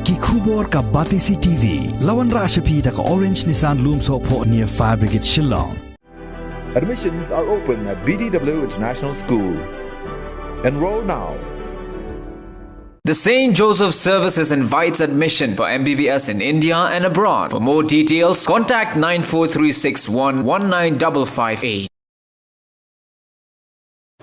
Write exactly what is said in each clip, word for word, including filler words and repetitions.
Ki khubor ka Batesi T V. La wanrah sha phi da ka Orange Nissan Lumsohphoh near Fire Brigade Shillong. Admissions are open at B D W International School. Enroll now. The Saint Joseph Services invites admission for M B B S in India and abroad. For more details, contact nine four three six one one nine double five eight.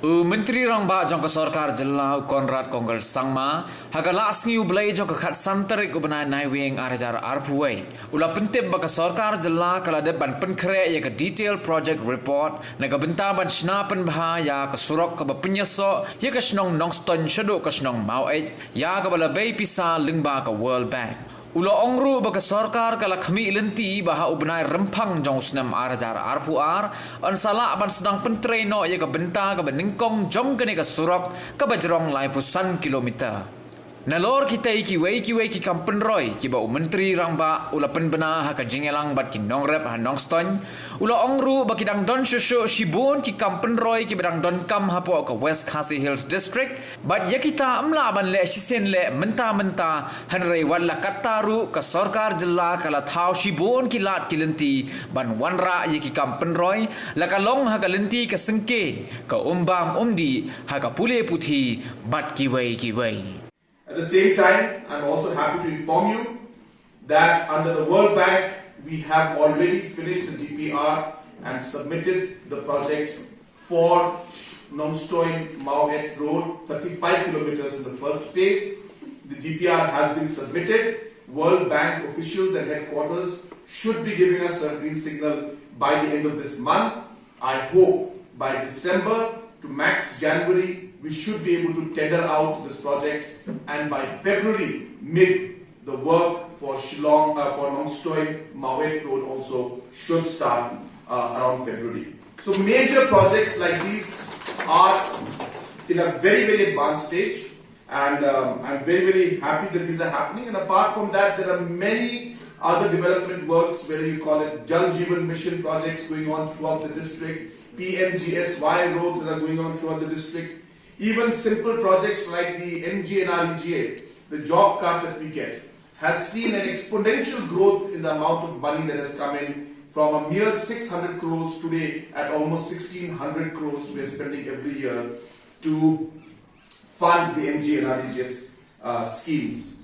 U Myntri Rangbah jong ka Sorkar Jylla u Conrad Kongkal Sangma, ha ka Lahsngi u Blei jong ka khatsan tarik u bnai Naiwieng ar hajar arphew wei, u la pyntip ba ka Sorkar Jylla ka la dep ban pynkhreh ïa ka Detail Project Report na ka bynta ban shna pynbha ïa ka surok kaba pynïasoh ïa ka shnong Nongstoiñ shaduh ka shnong Maweit, ïa kaba la bei pisa lyngba ka World Bank. U la ong ruh ba ka sorkar ka la khmih lynti ba ha u bnai Rymphang jong u snem ar hajar arphew ar yn sa lah ban sdang pyntrei noh ïa ka bynta kaba nyngkong jong kane ka surok kaba jrong laiphew san kilometer. Nalor kitei kiwei kiwei ki kam pynroi kiba u Myntri Rangbah u la pynbna ha ka jingïalang bad ki nongrep ha Nongstoiñ, u la ong ruh ba ki dang don shuh shuh shibun ki kam pynroi kiba dang donkam hapoh ka West Khasi Hills District, bad ïa kita ym lah ban leh shisien leh mynta mynta, hynrei wat la katta ruh ka Sorkar Jylla ka la thaw shibun ki lad ki lynti ban wanrah ïa ki kam pynroi, la ka long ha ka lynti ka syngkien, ka umbam umdih, ha ka pule puthi bad kiwei kiwei. At the same time, I'm also happy to inform you that under the World Bank, we have already finished the D P R and submitted the project for Nongstoiñ Maweit Road, thirty-five kilometers in the first phase. The D P R has been submitted. World Bank officials and headquarters should be giving us a green signal by the end of this month. I hope by December to max January, we should be able to tender out this project, and by February mid, the work for Shillong, uh, for Nongstoiñ Maweit Road also should start uh, around February. So major projects like these are in a very, very advanced stage, and um, I'm very, very happy that these are happening. And apart from that, there are many other development works, whether you call it Jal Jeevan Mission projects going on throughout the district, P M G S Y roads that are going on throughout the district, even simple projects like the M G N R E G A, the job cards that we get, has seen an exponential growth in the amount of money that has come in, from a mere six hundred crores today at almost sixteen hundred crores we are spending every year to fund the M G N R E G S uh, schemes.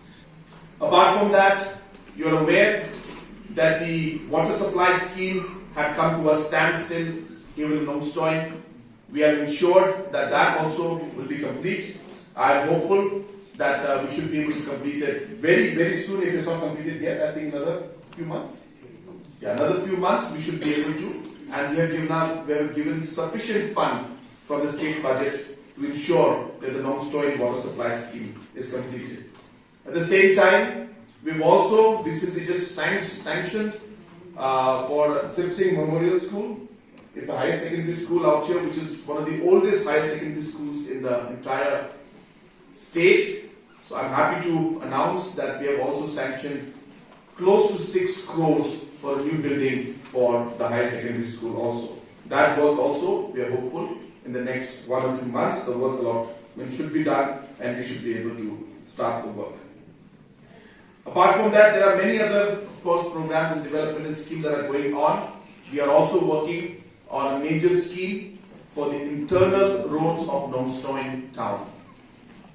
Apart from that, you're aware that the water supply scheme had come to a standstill here in Nongstoiñ. We have ensured that that also will be complete. I'm hopeful that uh, we should be able to complete it very, very soon. If it's not completed yet, I think another few months. Yeah, another few months we should be able to. And we have given, up, we have given sufficient fund from the state budget to ensure that the Nongstoiñ water supply scheme is completed. At the same time, we've also recently just sanctioned uh, for Sip Singh Memorial School. It's a higher secondary school out here, which is one of the oldest higher secondary schools in the entire state. So I'm happy to announce that we have also sanctioned close to six crores for a new building for the higher secondary school also. That work also, we are hopeful in the next one or two months, the work allotment should be done and we should be able to start the work. Apart from that, there are many other, of course, programs and development and schemes that are going on. We are also working on a major scheme for the internal roads of Nongstoiñ town.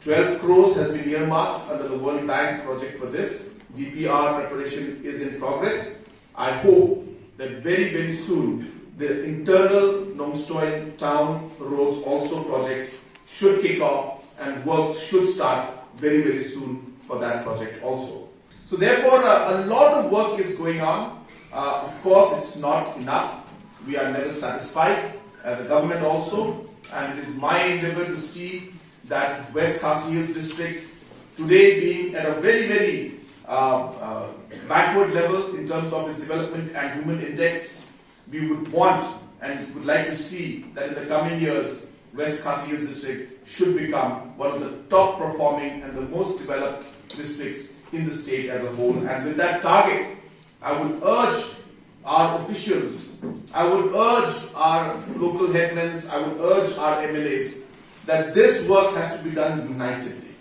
Twelve crores has been earmarked under the World Bank project for this. D P R preparation is in progress. I hope that very, very soon the internal Nongstoiñ town roads also project should kick off and work should start very, very soon for that project also. So therefore, uh, a lot of work is going on. Uh, of course, it's not enough. We are never satisfied as a government also, and it is my endeavor to see that West Khasi Hills District, today being at a very, very uh, uh, backward level in terms of its development and human index, we would want and would like to see that in the coming years, West Khasi Hills District should become one of the top performing and the most developed districts in the state as a whole. And with that target, I would urge our officials, I would urge our local headmen, I would urge our M L As that this work has to be done unitedly.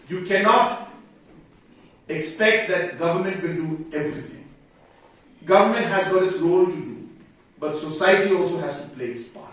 You cannot Expect that government will do everything. Government has got its role to do, but society also has to play its part.